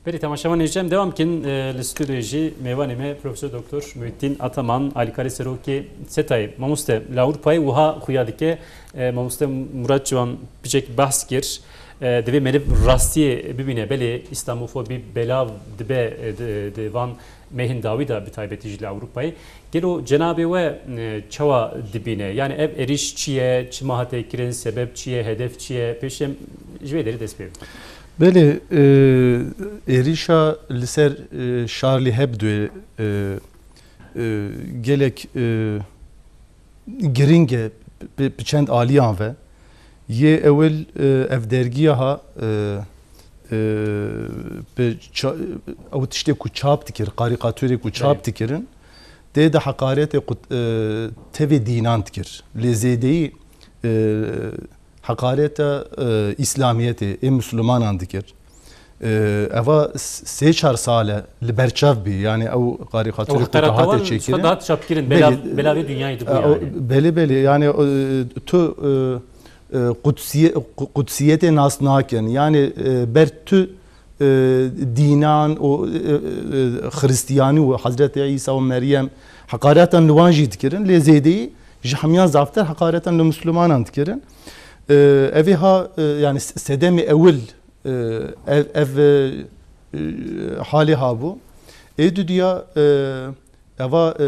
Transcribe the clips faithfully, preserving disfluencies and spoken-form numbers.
Belê, temaşevanên hêja, em devam bikin. E, li stûdyoyê jî mêvanê me Profesor Doktor Muhittin Ataman, alîkarê serokê setayê. Mamoste, li Ewropayê wiha xuya dike, e, Mamoste Murat Ciwan piçek behs kir. E, divê meriv rastiyê bibîne. Belê, îslamofobî belav dibe, e, di, di van mehên dawî de, bi taybetî jî li Ewropayê. Gelo cenabê we, e, çawa dibîne? Yani ev êrîş çi ye? Çima hate kirin? Sebeb çi ye? Hedef çi ye? Pêşê em ji vê derê dest pê bikin. Belê, e, êrîşa li ser, e, Charlie Hebdoyê, e, e, gelek, e, giring e, bi, bi çend aliyan ve. Yê ewil, e, ev dergiya ha, e, e, bi ça-, ew tiştê ku çap dikir, karîkaturê ku çap Belê. dikirin, tê de heqaretê qut-, e, tevê dînan dikir. Lê zêdeyî, e, heqareta, e, îslamiyetê, ê mislimanan dikir. E, eva s-, sê çar sal e li ber çav bî, yani ew karîkaturê Ew ku xeterata hatê wan çêkirin. Hat çapkirin, Belê, belav-, belavê dinyayê dibû e, o, yani. Belê, belê, yani, e, tu, e, e, qudsiye-, qu-, qudsiyetê nas nakin. Yani, e, ber tu, e, dînan û, e, e, Xristiyanî û Hezretî Îsa û Meryem heqaretan li wan jî dikirin, lê zêdeyî ji hemiyan zaftir heqaretan li mislimanan dikirin. E, evê ha, e, yani s-, sedemê ewil, e, ev, ev, e, e, halê habû. Ê dudiya, e, eva, e,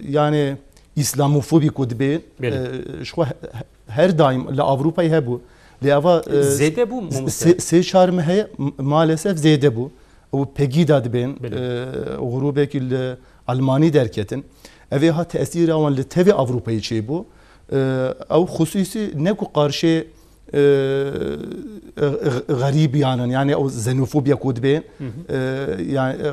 yani îslamofobî ku dibê, Belê. e, ji xwe he-, he-, her daim li Ewropayê hebû. Lê eva, e, Zêde bû, s-, mamoste? sê, sê çar meh heye, m-, maalesef zêde bû. Ew Pegida dibên, Belê. e, grûbekî li Almanî derketin. Evê ha tesîra wan li tevê Ewropayê çêbû. E, ew xusûsî ne ku qarşê, e, e, xerîbiyan in, yani ew xenofobya ku dibên, Hı hı. e, yani, e,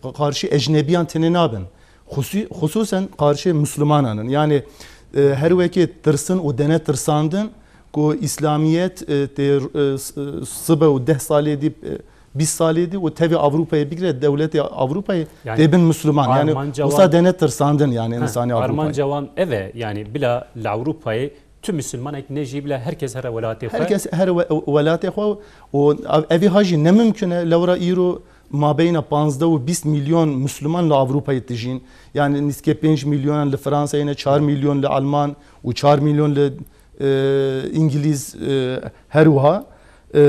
e, qarşî ecnebiyan tenê nabin. Xusû-, xusûsen qarşê Mislimanan in. Yani, e, her wekê tirsin û dene tirsandin ku Îslamiyet, e, tê, e, s-, e, sibe û deh salê dî, e, bîst salê dî û tevê Ewropayê bigire, dewletê Ewropayê Yani tê bin Misliman. Yani Armanca wisa wan dene tirsandin yani Ha, însanê Ewropayê. Armanca wan ev e, yani bila li Ewropayê tu Mislimanek ne jî bila herkes here welatê xwe. Herkes here we-, welatê xwe û ev-, evî ha jî ne mimkun e, lewra îro mabeyna panzdeh û bîst milyon Misliman li Ewropayê dijîn. Yani nîzkê pênc milyonan li Fransayê ne, çar milyon li Alman û çar milyon li, e, Îngilîz, e, her wiha. E,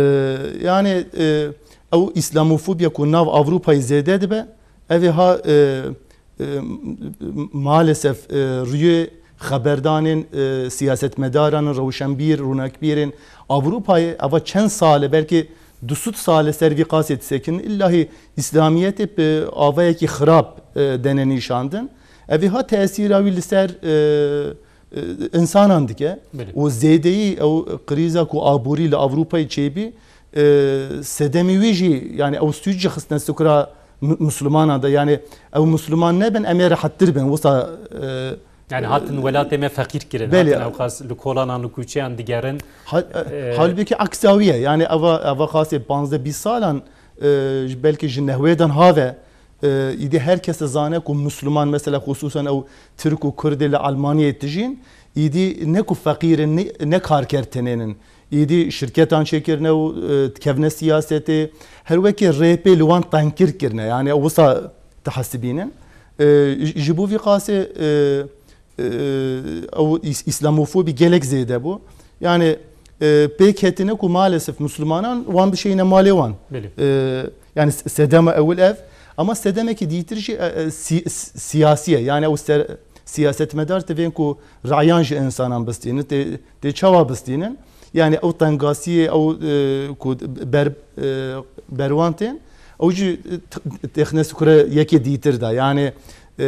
yani, e, ew Îslamofobya ku nav Ewropayê zêde dibe, ev ê ha, e, e, maalesef, e, rûyê xeberdanên, e, siyasetmedaran, rewşenbîr, rûnakbîrên Ewropayê, eva çend sal e, belkî du sed sal e ser vî qasê disekinin, îllahî Îslamiyetê bi avayekî xirab, e, dene nîşandin. Ev ê ha tesîra wî li ser, e, e, însanan dike. Belê. Û zêdeyî ew krîza ku aborî li Ewropayê çêbî, e, sedemê wî jî, yani ew sûc jî xistine sukra mi-, Mislimanan de. Yani ew Misliman nebin, em ê rehettir bin. Wisa, e, Yani hatin welatê me feqîr kirin, Belê. hatin ewqas li kolanan, li kûçeyan digerin. Hal-, e, E, halbûkî eksa wî ye. Yani eva, eva qasê panzdeh bîst salan, e, ji, belkî ji nehwêdan have, e, îdî her kes dizane ku Misliman, mesela xusûsen ew Tirk û Kurdê li Almanyayê dijîn, îdî ne ku feqîr in, ne, ne karker tenênin. Îdî şirketan çêkirine û, e, dikevine siyasetê. Her wekî rêpê li wan tengkir kirine. Yani ew wisa dihesibînin. E, ji, ji bo vî qasê, e, e, ew îs-, îslamofobî gelek zêde bû. Yani, e, pêk ketine ku maalesef Mislimanan wan bişeyne malê wan. Belê. E, yani s-, sedema ewil ev. Ama sedemekî dîtir jî, e, e, si-, si-, siyasî ye. Yani ew ser-, siyasetmedar divên ku rayan ji însanan bistînin, tê, tê çawa bistînin? Yani ew tengasiyê, ew, e, ku ber, e, berwan tên, ew jî t-, têxine sukre yekê dîtir de. Yani, e,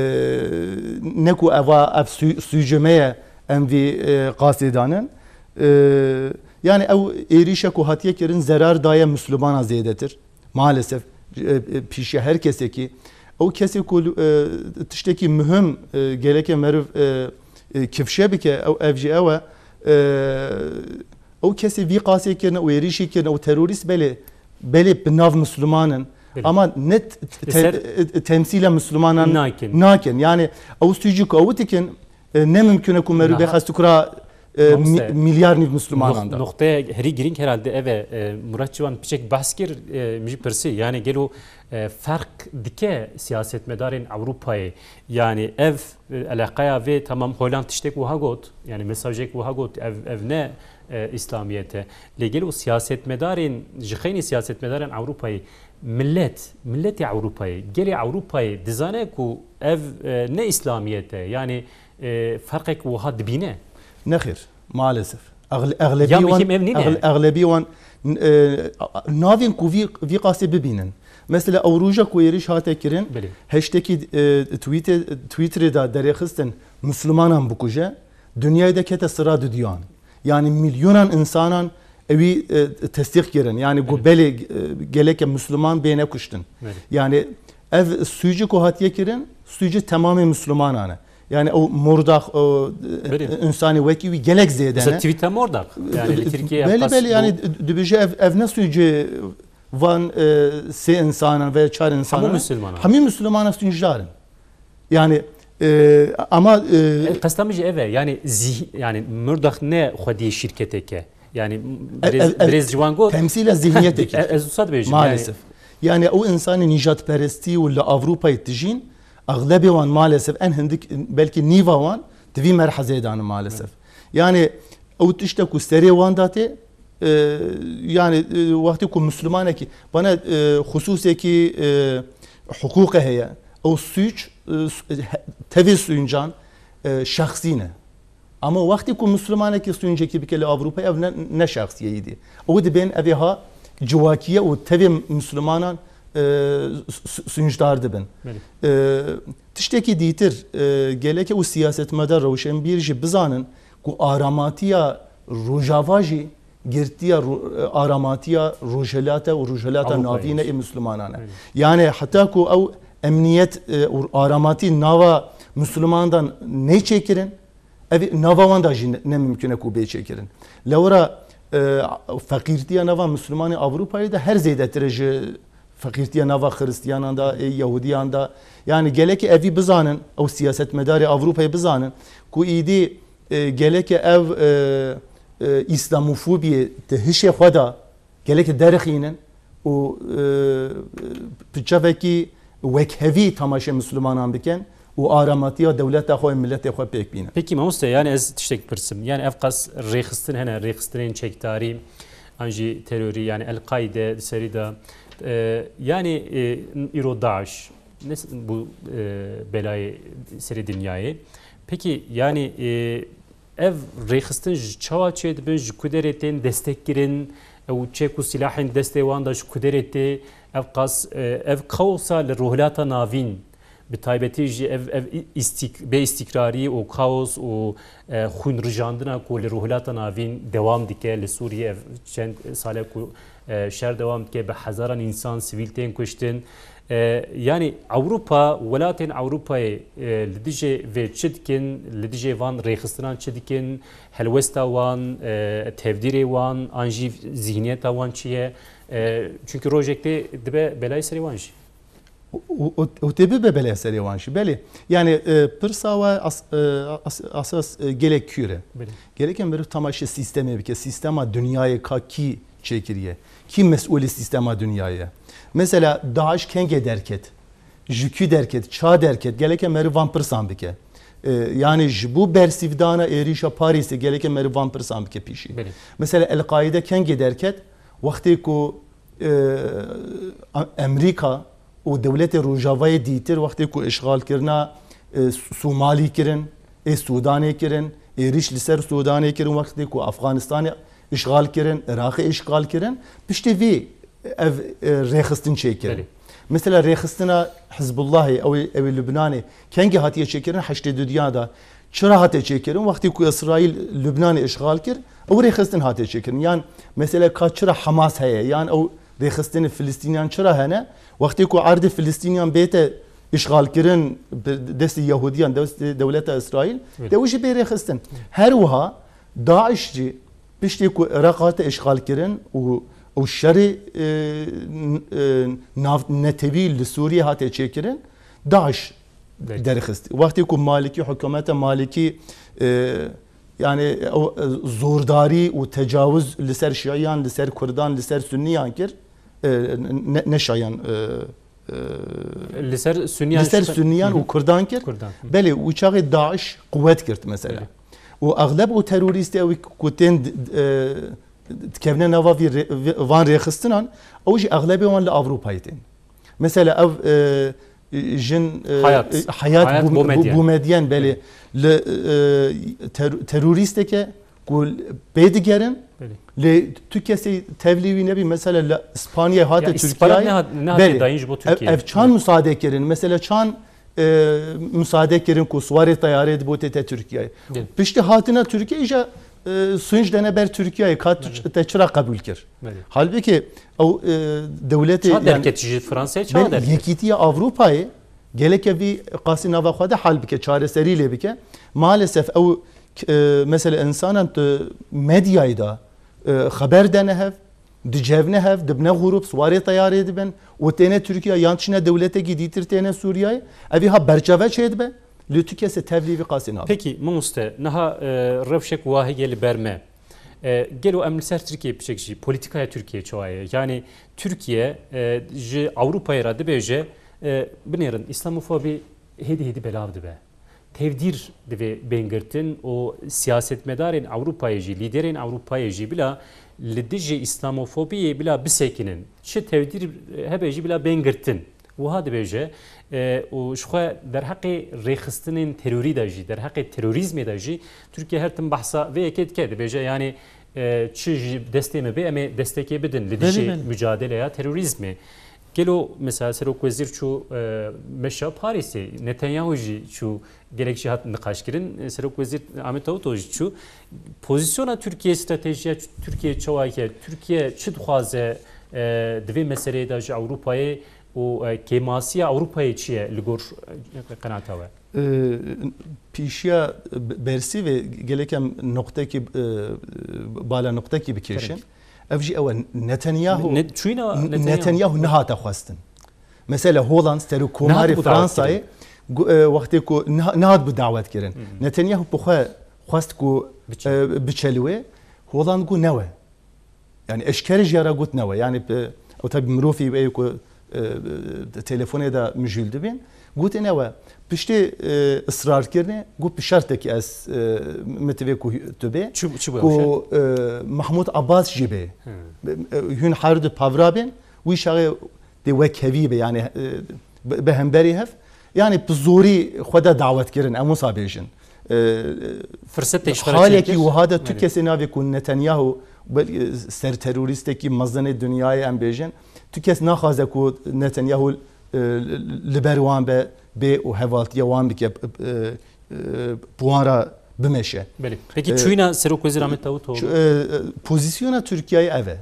ne ku eva, ev sü-, sûcê me ye, em vî, e, qasê danin. E, yani ew êrîşe ku hatiye kirin zerar daye Mislimana zêdetir. Maalesef, e, e, pîşiya her kesekî. Ew kesê ku, e, tiştekî muhim, e, gereke meriv, e, e, kifşe bike, ew, ev jî ew e, e, ew kesê vî qasê kirine û êrîşî kirine û terorîst belê, belê bi nav Misliman in. Belê. Ama ne t-, t-, Li ser te-, e, temsîla Mislimanan Nakin. nakin. Yani ew sûcî ku ew dikin, e, ne mimkun e ku meriv Niha- bêxe sukra, e, mi-, Mamoste, milyar nîv Mislimanan nox-, da. Noxteya herî girîng herhalde ev e, e, Murat Çivan piçek behs kir, e, min jî pirsî, yani gelo, e, ferq dike siyasetmedarên Ewropayê, yani ev, e, eleqeya vê, tamam, Hoyland tiştek wiha got, yani mesajek wiha got, ev, ev ne, e, Îslamiyet e. Lê gelo siyasetmedarên, ji xeynî siyasetmedarên Ewropayê, millet, milletê Ewropayê, gelê Ewropayê dizane ku ev, e, ne Îslamiyet e, yani, e, ferqek wiha dibîne? Nexêr, maalesef. Egle-, eglebî Ya wan, mühim ev nîne? egle-, eglebî wan, e, navên ku vî, vî qasê bibînin. Mesela ew roja ku êrîş hate kirin, Belê. heştekî, e, tweetê, Twitterê de derêxistin Mislimanan bikuje, dinyayê de kete sira dudiyan. Yani milyonan insanan ewî, e, tesdîq kirin. Yani ku Belê. belê, e, geleke Misliman bêne kuştin. Belê. Yani ev sûcî ku hatiye kirin, sûcî temamê Mislimanan e. Yani ew Murdax, ew, e, Belê. insanê wekî wî gelek zêde Mesela ne. tweetê Murdax, yani li Tirkiye Belê, ev qas belê, yani bu d-, dibêje ev, ev ne sûcê van, e, sê insanan veya çar insanan. Hemû Mislimanan. Hemî Mislimanan sûcdar in. Yani, e, ama, e, E, qesta min jî ev e, yani zih-, yani Murdax ne xwediyê şîrketek e. Yani E, birêz, e, e, birêz Ciwan got. temsîla zihniyeteke. E, ez wisa dibêjim, yani Maalesef. Yani ew insanê nîjadperestî û li Avrupayê tijîn, eglebê wan maalesef en hindik, belkî nîva wan di vî merhezê de ne maalesef. Yani ew tişte ku serê wan de tê, e, yani, e, wextê ku Mislimanekî, bana, e, xusûsekî, e, hiqûqê heye, ew sûc, e, s-, he-, tevê sûncan, e, şexsî ne. Ama wextê ku Mislimanekî sûncekî bike li Avrupayê, ev ne, ne şexsî ye îdî. Ew dibên evê ha ciwakiye û tevê Mislimanan, e, s-, s-, sûncdar dibin. Belê. E, tiştekî dîtir, e, geleke û siyasetmedar, rewşenbîr jî bizanin ku aramatiya Rojava jî girtiya ro-, e, aramatiya Rojhilata û Rojhilata Avrupayê Navîn e jî. ê Mislimanan e. Belê. Yani heta ku ew emniyet, e, û aramatî nava Mislimandan neyê çêkirin, ev nava wan da jî ne, ne mimkun e ku bê çêkirin. Lewra, e, feqîrtiya nava Mislimanê Avrupayê de her zêdetir e ji feqîrtiya nava Xiristiyanan da, ê Yehudiyan da. Yani gelekî evî bizanin, ew siyasetmedarê Avrupayê bizanin ku îdî, e, gelekî ev, e, e, Îslamofobiyê di hişê xwe de gelekî derixînin û, e, piçevekî wekhevî temaşe Mislimanan bikin û aramatiya dewleta xwe, miletê xwe pêk bînin. Pekî mamoste, yani ez tiştek pirsim. Yani ev qas rêxistin hene, rêxistinên çekdarî, an jî terorî, yani El-Qaîde di serî de, e, yani, e, îro DAIŞ, ne s-, bu, e, belayê serê dinyayê. Pekî, yani, e, ev rêxistin ji çawa çêdibin, ji ku derê tên destekkirin, ew çek û silahên destê wan de ji ku derê tê, ev qas, e, ev kaosa li Rojhilata Navîn, bi taybetî jî ev, ev îstîk-, bêîstîkrarî û kaos û, e, xwînrijandina ku li Rojhilata Navîn dewam dike, li Sûriyê ev çend sal e ku, e, şer dewam dike, bi hezaran însan sivîl tên kuştin. E, yanî Ewropa, welatên Ewropayê, e, li dijê vê çi dikin, li dijê van rêxistinan çi dikin, helwesta wan, e, tevdîrê wan, an jî zîhniyeta wan çi ye? E, çunkî rojek tê dibe belayê serê wan jî. Û, û, û, û tê bibe belayê serê wan jî. Belê. Yani, e, pirsa we as-, e, as-, asas, e, gelek kûr e. Belê. Gerek e meriv temaşe sîstemê bike. Sîstema dinyayê ka kî çêkiriye? Kî mesûlê sîstema dinyayê ye? Mesela DAIŞ kengê derket? Ji kû derket? Ça derket? Gerek e meriv van pirsan bike. E, yani ji bo bersîvdana êrîşa Parîsê gerek e meriv van pirsan bike pîşî. Belê. Mesela El-Qaîde kengê derket? Wextê ku, e, A-, Amerîka û dewletê Rojavayê dîtir wextê ku îşxalkirina, e, Somalî kirin, ê Sûdanê kirin, êrîş li ser Sûdanê kirin, wextê ku Afganistanê îşxal kirin, Iraqê îşxal kirin, piştî vî ev, e, rêxistin çêkirin. Belê. Mesela rêxistina Hizbullahê, ew ê, ew ê Lubnanê, kengî hatiye çêkirin? Heştê dudiyan de. Çira hate çêkirin? Wextê ku Îsraîl Lubnanê îşxal kir, ew rêxistin hate çêkirin. Yan mesela ka çira Hamas heye, yan ew rêxistinê Filistîniyan çira hene? Wextê ku erdê Filistîniyan bête îşxalkirin bi destê Yehudiyan, destê dewleta Îsraîl, Evet. de ew jî bê rêxistin. Her wiha DAIŞ jî piştî ku Iraq hate îşxalkirin û, û şerê, e, n-, e, navnetewî li Sûriyê hate çêkirin, DAIŞ Belê. derxist. Wextê ku Malikî, hikûmeta Malikî, e, Yani ew, e, zordarî û tecawuz li ser Şiiyan, li ser Kurdan, li ser Sunniyan kir, e, ne, neşayan, e, e, Li ser Sunniyan li ser şi- Sunniyan Hı hı. û Kurdan kir. Kurdan. Hı. Belê, û çaxê DAIŞ quwet girt mesela. Belê. Û exleb û terorîstê ew ku tên, e, dikevne nava vî rê-, van rêxistinan, ew jî exlebê wan li Avrupayê tên. Mesela ev, e, jin, e, Hayat. e, Hayat, Hayat Bû-, Boumediene. Bû-, Boumediene, belê. Evet. Li, e, ter- terorîsteke ku pê digerin, Belê. lê tu kesê tevlî wî nebî, mesela li Spanyayê hate Ya, Tirkiyeyê. îstixbarat nehat- nehatê Belê. dayîn ji bo Ev, Tirkiye. ev çan müsaade kirin? Mesela çan, e, müsaade kirin ku siwarê teyarê dibo tête Tirkiyeyê? Belê. Piştî hatina Tirkiyeyê jî, e, sunc dene ber Tirkiyeyê, ka tu, Belê. te çira qebûl kir? Belê. Halbuki ew, e, dewletê Ça yani- derket ji Fransayê ça Belê, derket? Yekîtiya Avrupayê geleke vî qasî nava xwe de hal bike, çareserî lê bike. Maalesef ew, e, mesela insanan tu medyayê de, e, xeber dene hev, dicevne hev, dibine grup, siwarê teyarê dibin û têne Tirkiye yan çine dewletekî dîtir têne Sûriyeyê. Evî ha berçave çêdibe, lê tu kesê tevlî vî qasî nabe. Pekî, mamoste, niha, e, rewşek wa heye li ber me. E, gelo em li ser Tirkiye piçek jî, polîtikaya Tirkiye çawa ye? Yani Tirkiye, e, ji Ewropayê re dibêje, e, binêrin, îslamofobî hêdî hêdî belav dibe. Tevdîr divê bên girtin û siyasetmedarên Ewropayê jî, lîderên Ewropayê jî bila li dijî îslamofobiyê bila bisekinin. Çi tevdîr hebe jî bila bên girtin. Wiha dibêje, e, û ji xwe derheqê rêxistinên terorî de jî, derheqê terorîzmê de jî Tirkiye her tim behsa vê yekê dike. Dibêje, yani, e, çi ji destê me bê, em ê destekê bidin li dijî Belê, belê. Mücadeleya terorîzmê. Gelo mesela Serokwezîr çû, e, meşa Parîsê, Netanyahu jî çû, gelek jî hat niqaşkirin. E, Serokwezîr Ahmet Davutoğlu jî çû. Pozisyona Tirkiye, stratejiya Tirkiye çawa ye? Tirkiye çi dixwaze, e, di vê meseleyê de ji Ewropayê û, e, kêmasiya Ewropayê çi ye li gor, e, qenata we? E, pîşiya be-, bersî ve gelek em noqtekî, e, bala noqtekî bikêşin. Tabii. Ev jî ew e, Netanyahu, Ne-, çûyîna N-, Netanyahu. Netanyahu nehate xwestin. Mesela Holand, serokkomarê Nehat bu davet Fransayê, gu-, e, wextê ku neha-, nehat bi dawet kirin. Netanyahu bi xwe xwest ku, Biçe. e, biçe li wê, Holand got newe. Yani eşkere jî ya re got newe. Yani, e, ew tabi mirovî wê ku, e, telefonê de mijûl dibin. Gotin ewe. Piştê, e, israr kirine, got bi şertekî ez, e, min divê ku tu bê. Çi, çi bû Ku, e, Mahmud Abbas jî bê. E, hûn her du pavra bên, wî şaxê dê wek hevî be, yani, e, bi, bi hemberî hev. Yani bi zorî xwe de dawet kirin, em wisa bêjin. E, Firsetê ji xwe Halekî çêkir. wiha de tu Belê. kesê navê ku Netanyahu, belkî ser terorîstekî mezinê dinyayê em bêjin, tu kes naxwaze ku Netanyahu, e, li ber wan be, bê û hevaltiya wan bike, e, e, bi wan re bimeşe. Belê. Peki E, çûyîna Serokwezîr Ahmet Davutoğlu? Çu-, e, e, pozisyona Tirkiyeyê ev e.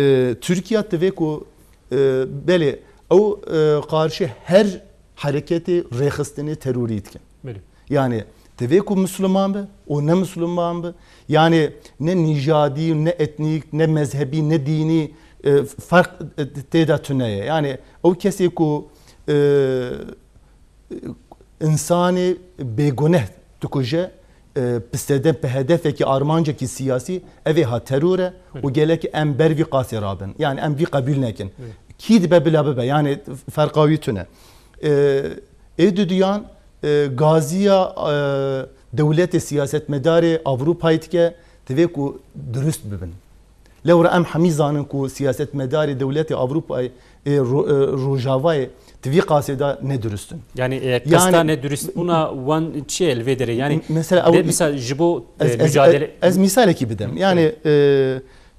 E, Tirkiye divê ku, e, belê, ew, e, qarşî her hereketê rêxistinê terorî dike. Belê. Yani divê ku Müslüman be û ne Müslüman be. Yani ne nîjadî, ne etnîk, ne mezhebî, ne dînî, e, ferq, e, tê de tune ye. Yani ew kesê ku, e, insanê bêguneh dikuje, e, bi sedem, bi hedefekî, armancekî siyasî, ev ê ha teror e û gelek em ber vî qasê rabin. Yani em vî qebûl nekin. Kî dibe bila bibe. Yani ferqa wî tune. E, ê duduyan, e, gaziya, e, dewletê siyasetmedarê Avrupayê dike, divê ku durust bibin. Lewra em hemî zanin ku siyasetmedarê dewletê Avrupayê, ê, Ro-, e, Rojavayê di vî qasê de ne durust in. Yani, e, Yani- qesta nedurustbûna wan çi ye li vê derê? Yani, M-, mesela de, ew- mesela ji bo, e, Ez, ez, mücadele... ez mîsalekî bidim. Yani, e,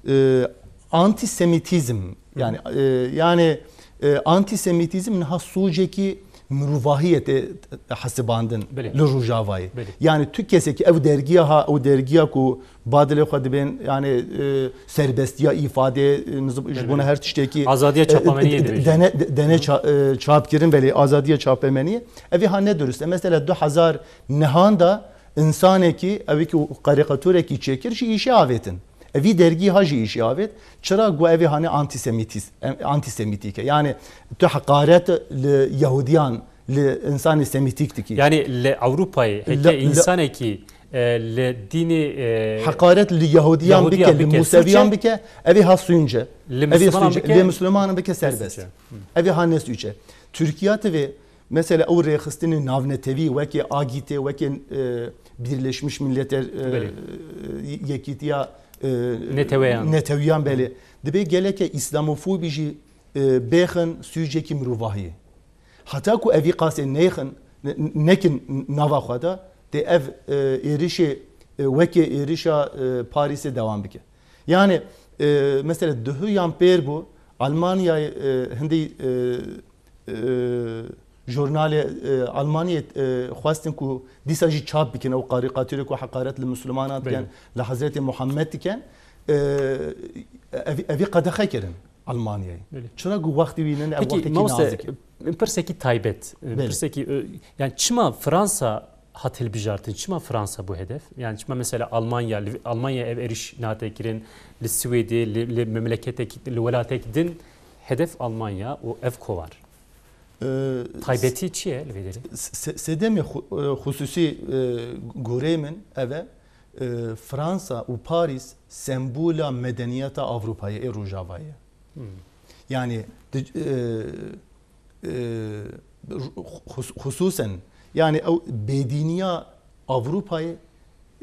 e, antisemitîzm, yani, e, yani, e, antisemitîzm niha sûcekî mirovahiyê tê hesibandin Belê. li Rojavayê. Belê. Yani tu kesekî ew dergiya ha, ew dergiya ku badilê xwe dibên, yani, e, serbestiya îfadê, e, nizam, ji bona her tiştekî, Azadiya e, çapemeniyê e, dibêjin. dene, dene ça-, e, çap kirin, belê azadiya çapemeniyê. Ev ê ha ne durust e. Mesela du hezar nehan da insanekî, ew ki karikaturekî çêkir, ji îşê avêtin. Evî dergî ha ji îşê avêt. Çira? Gu ev ê hane antisemitîs-, em, antisemitîk e. Yani tu heqaret li Yehudiyan, li insanê semitîk dikî. Yani li Ewropayê heke La-, la- insanekî E, li dînê, e, Heqaret li Yehudiyan Yehudiyan bike, li bike, Museviyan suç e. Bike, ev ê ha sûnc e. Li Ev ê Müslümanan sûc e. bike, Lê Müslümanan bike ne serbest. Suç e. Ev ê ha ne sûc e. Tirkiya tivê mesela ew rêxistinê navnetewî wekê A G T, wekê, e, Birleşmiş Milletler, e, Belê. Yekîtiya, e, Neteweyan. Netewiyan belê. Dibê geleke îslamofobî jî, e, bêxin sûcekî mirovahiyê. Heta ku evî qasê nêxin, ne-, nekin nava xwe de, tê ev, e, êrişê, e, wekê êrişa, e, Parîsê dewam bike. Yani, e, mesela duhu yan pêr bû, Almanyayê, e, hindî, e, e, jurnalê, e, Almanyayê, e, xwestin ku dîsa jî çap bikin, ew karîkatûrê ku heqaret li Müslümanan dikin, Belê. Li Hezretê Muhammed dikin, e, ev, evî qedexe kirin Almanyayê. Belê. Çira ku wextî wî nene, ev Peki wextekî mamoste, nazik e. Pirseki taybet, e, Belê. Pirseki, e, yani çima Fransa hat hilbijartin, çima Fransa bu hedef? Yani çima mesela Almanya, li, Almanya ev êriş nehate kirin, li Swêdê, li, li memleketek, li welatek din hedef Almanya û ev kovar. E, Taybetî çi ye li vê derê? Se-, sedemê xu-, e, xusûsî, e, goreyê min ev e, e, Fransa û Parîs sembola medeniyeta Avrupayê ê Rojavayê ye. Hmm. Yani di-, e, e, xus-, xusûsen yani ew bêdîniya Avrupayê,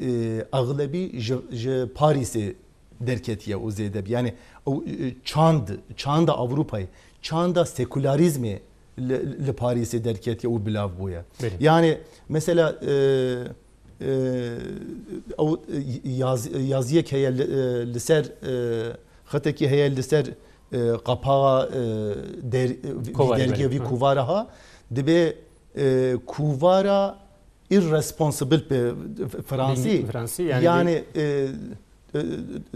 e, exlebî ji, ji Parîsê derketiye û zêde bî. Yani ew, e, çand, çanda Avrupayê, çanda sekularizmê li, li Parîsê derketiye û bilav bûye. Belê. Yani mesela, e, e, ew yaz-, yaziyek heye li, e, li ser, e, xetekî heye li ser, e, qapaxa, e, der-, vî Kovarê, dergiye belê. Vî Hı. Kovara ha, dibê, e, kovara irresponsible pe Fransî. Fransî, yani Yani, e, e,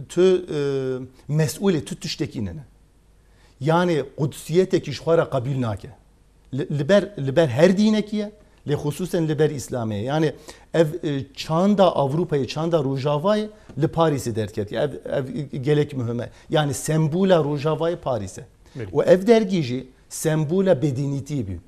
tu, e, mesûlê tu tiştekî nene. Yani qudsiyeteki ji xwe re qebîl nake. Li, li ber, li ber her dînekî ye, lê xusûsen li ber Îslamê ye. Yani ev, e, çanda Avrupayê, çanda Rojavayê li Parîsê derketiye. Ev, ev gelek muhim e. Yani sembola Rojavayê Parîs e. Belê. Û ev dergî jî sembola bedînîtî bî.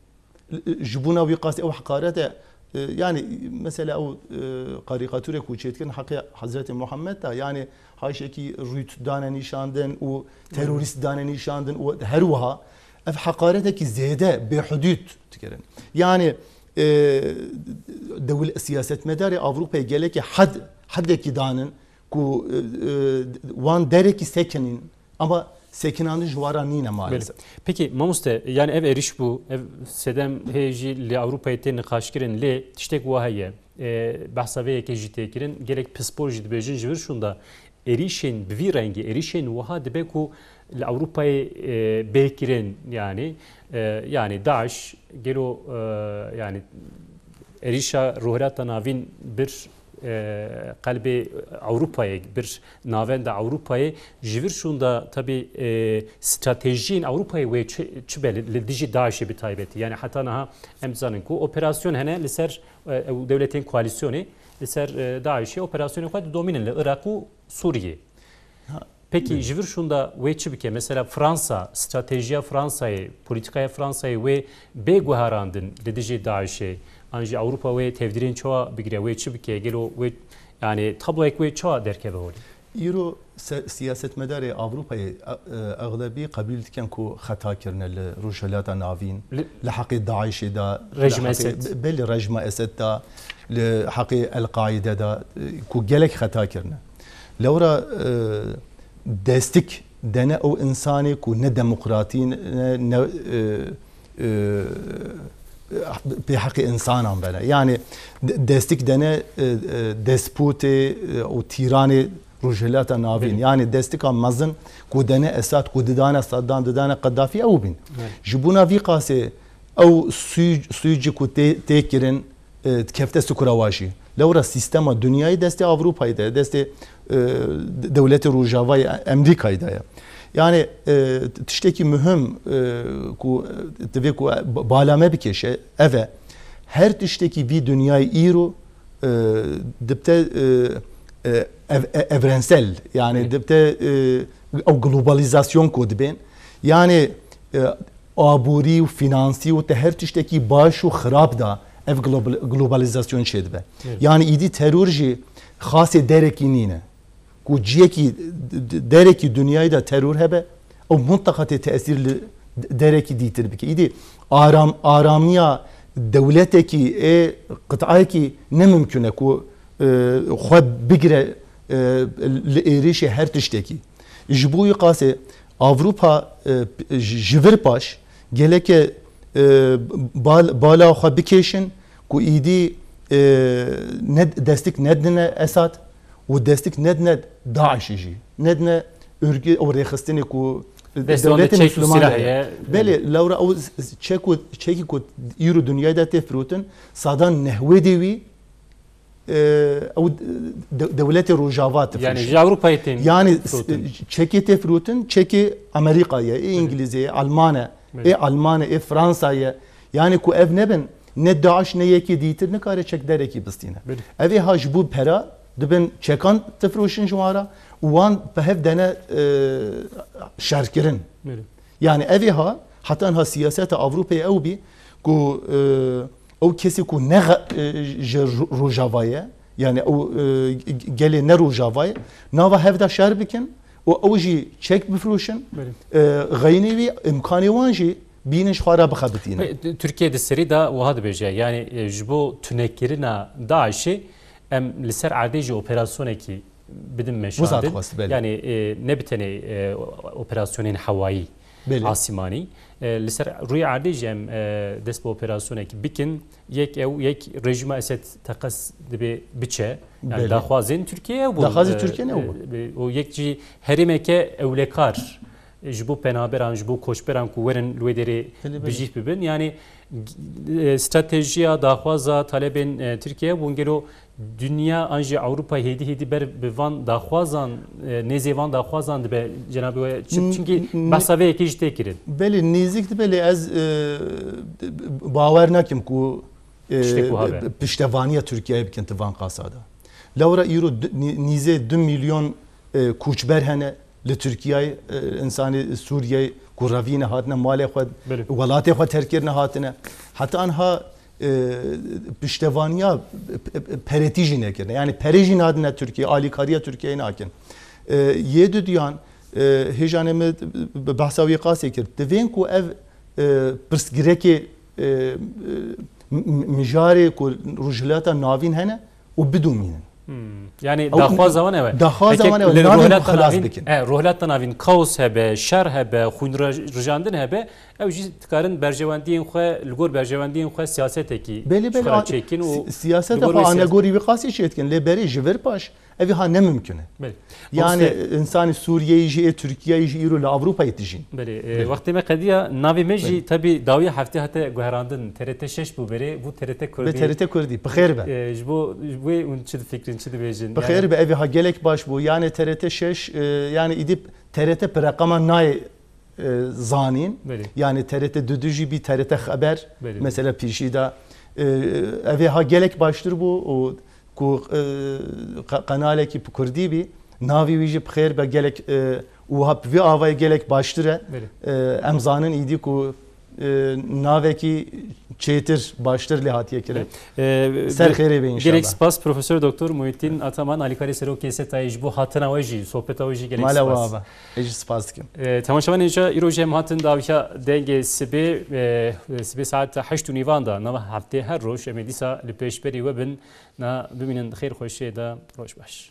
Ji bona wî qasî ew heqaret e. E, yani mesela ew, e, karîkatûrê ku çêdikin heqê Hezretê Muhammed de, yani haşekî rût dane nîşandin û terorîst dane nîşandin û her wiha ev heqaretekî zêde, bêhudûd dikirin. Yani, e, dewil-, siyasetmedarê Avrupayê gelekî hed, hedekî danin ku, e, e, wan derekî sekinîn, ama sekinandin ji wan re nîne maalesef. Belê. Peki mamoste, yani ev êriş bû, ev sedem hê jî li Ewropayê tê niqaşkirin, lê tiştek wa heye, e, behsa vê yekê jî tê kirin, gelek pispor jî dibêjin, ji vir şûnda êrişên bi vî rengî, êrişên wiha dibe ku li Ewropayê, e, bê kirin, yani, e, yani DAIŞ, gelo, e, yani êrişa Rojhilata Navîn bir, e, qelbê Ewropayê, bir navenda Ewropayê, ji vir şûnda tabî, e, stratejiyên Ewropayê wê çi, çi be li, li dijî DAIŞê bi taybetî? Yani heta niha em dizanin ku operasyon hene li ser, e, ew dewletên koalîsyonê, li ser, e, DAIŞê operasyonê xwe didomînin li Iraq û Sûriyê. Ha, Peki belê. Ji vir şûnda wê çi bike? Mesela Fransa, stratejiya Fransayê, polîtikaya Fransayê wê bê guherandin li dijî DAIŞê, an jî Ewropa wê tevdîrên çawa bigire, wê çi bike? Gelo wê, yani tabloyek wê çawa derkeve holê? Îro se-, siyasetmedarê Avrupayê, e, e, exlebî qebîl dikin ku xeta kirine li Rojhilata Navîn, Li- li heqê DAIŞê de, Rejima li heqê Esed. Be-, belê rejima Esed de, li heqê El-Qaîde de, e, ku gelek xeta kirine. Lewra, e, destik dene ew insanê ku ne demokratî ne, ne, e, e, pê heqê insanan bene. Yani de-, destik dene, e, e, despotê, e, û tîranê Rojhilata Navîn. Belê. Yani destika mezin ku dene Esad, ku didane Saddam, didane Qedafî ew bîn. Evet. Ji bona vî qasê ew sûc-, sûcî ku tê, tê kirin, e, dikefte sukura wa jî. Lewra sîstema dinyayê destê Avrupayê de ye, destê, e, dewletê Rojavayê Emerîkayê de ye. Yani, e, tiştekî muhim, e, ku, e, divê ku ba-, bala me bikêşe, ev e. Her tiştekî vî dinyayê îro, e, dibte, e, e, ev-, e-, evrensel, yani Hı. dibte, e, ew globalizasyon ku dibên. Yani, e, aborî û fînansî û te her tiştekî baş û xirab da Ev global-, globalizasyon çêdibe. Evet. Yani îdî teror jî xasê derekî nîne. Ku ciyekî d-, d-, derekî dinyayê de teror hebe, ew mutlaka tê tesîr li d-, derekî dîtir bike. Îdî aram-, aramiya dewletekî ê qitayekî ne mimkun e ku, e, xwe bigire, e, li êrişê her tiştekî. Ji bo wî qasê Avrupa, e, p-, ji, ji vir paş geleke, e, bal-, bala xwe bikêşin ku îdî, e, ne destik nedine Esad û destik nedine DAIŞ'î jî. Nedine örgü û rêxistinê ku Destê wan de dewletê çek û Müslüman silah de ye. Belê, lewra ew s-, s-, çek û, çekî ku îro dinyayê de tê firotin, sadan nehwedê wî, e, ew de-, dewletê Rojava Yani difiroşin. Ji Ewropayê tên Yani firotin. Çekê tê firotin, çekê Amerîka ye, ê Belê. Îngilîzê ye, Alman e, Belê. Ê Alman e, ê Fransa ye. Yani ku ev nebin, ne DAIŞ ne yekê dîtir nikare çek derekî bistîne. Belê. Ev ê ha ji bo pera dibin çekan difiroşin ji wan re û wan bi hev dene, e, şerkirin. Belê. Yani ev ê ha, heta niha siyaseta Ewropayê ew bî ku, e, ew kesê ku ne xe-, e, ji ro-, Rojava ye, yani ew, e, g-, gelê ne Rojava ye, nava hev de şer bikin û ew jî çek bifroşin, Belê. E, xeynê wî, imkanê wan jî bînin ji xwe re bixebitînin. Tirkiye di serî de wiha dibêje, yani, e, ji bo tunekirina DAIŞ'ê em li ser erdê jî operasyonekî bidin meşandin. Wisa dixwest, belê. Yani, e, ne bi tenê, e, operasyonên hewayî, Belê. Asîmanî. E, li ser rûyê erdê jî em, e, dest bi operasyonekî bikin. Yek ew, yek rejîma Esed teqez dibe biçe. Yani Belê. Daxwazên Tirkiye ew bûn. Daxwazê E, Tirkiye ne ew bûn? E, û yek jî herêmeke ewlekar ji bo penaberan, ji bo koçberan ku werin li wê derê Belê, belê. Bijîh bibin. Yani, e, stratejiya daxwaza talebên, e, Tirkiye bûn gelo Dinya an jî Ewropa hêdî hêdî ber bi van daxwazan, e, nêzê van daxwazan dibe cenabê we? Çi-, N-, çimkî n-, behsa vê yekê jî tê kirin. Belê, nêzik dibe, lê ez, e, bawer nakim ku, e, Tiştek wiha be. Piştevaniya Tirkiyeyê bikin di van qasa de. Lewra îro du-, nî-, nîzê du milyon, e, koçber hene li Tirkiyeyê, e, insanê Sûriyeyê ku revîne hatine malê xwe, Belê. Welatê xwe terk kirine hatine. Heta anha e, piştevaniya p-, p-, peretî jî nekirine. Yani perê jî nadine Tirkiye, alîkariya Tirkiyeyê nakin. E, yê duduyan, e, hêjanê min bi behsa wî qasê kir. Divên ku ev, e, pirsgirêkê, e, e, m-, m-, mijarê ku Rojhilata Navîn hene û bidomînin. Hmm. Yani Ew daxwaza wan ew e. Daxwaza Peki, wan ew e. li Navîn Rojhilata ku xilas Navîn, bikin. E, Rojhilata Navîn kaos hebe, şer hebe, xwînrijandin hebe, Ew jî dikarin berjewendiyên xwe, li gor berjewendiyên xwe siyasetekî Belê, belê, ji xwe re a-, çêkin û si-, siyaseta li gor xwe wê siyas- anegorî wî qasî çêdikin, lê berê ji vir paş ev ha ne mimkun e. Belê. Yani Mamoste- insanê Sûriyeyê jî, ê Tirkiyeyê jî îro li Ewropayê dijîn. Belê, e, Belê. Wextê me qediya, navê me jî Belê. Tabii dawiya heftê hate guherandin. T R T şeş bû berê, bû T R T Kurdî. Bê T R T Kurdî, bi xêr be. E, ji bo, ji bo hûn çi difikirin, çi dibêjin? Bi xêr Yani be, ev ha gelek baş bû. Yani T R T şeş, e, yani îdî T R T bi reqema nayê e, zanîn. Belê. Yani T R T dudu jî bî, T R T Xeber, Belê. Mesela pêşî de, e, ev ê ha gelek baştir bû û ku, e, qe-, qenalekî bi kurdî bî, navê wî jî bi xêr be, gelek, e, û ha bi vî avayê gelek baştir e. Belê. E, em zanin îdî ku, e, navekî çêtir, baştir lê hatiye kirin. Belê. E, Ser ge-, xêrê be înşallah. Gelek spas Profesor Doktor Muhittin Ataman, alîkarê Serokê SETA'yê, ji bo hatina we jî, sohbeta we jî gelek Mala spas. Wa be. Ez jî spas dikim. E, temaşevanên hêja, îro jî em hatin dawiya dengê sibê, e, sibê saet heşt û nîvan de, nava heftê her roj, em ê dîsa li pêşberî we bin, na bimînin di xêr xweşiyê de, roj baş.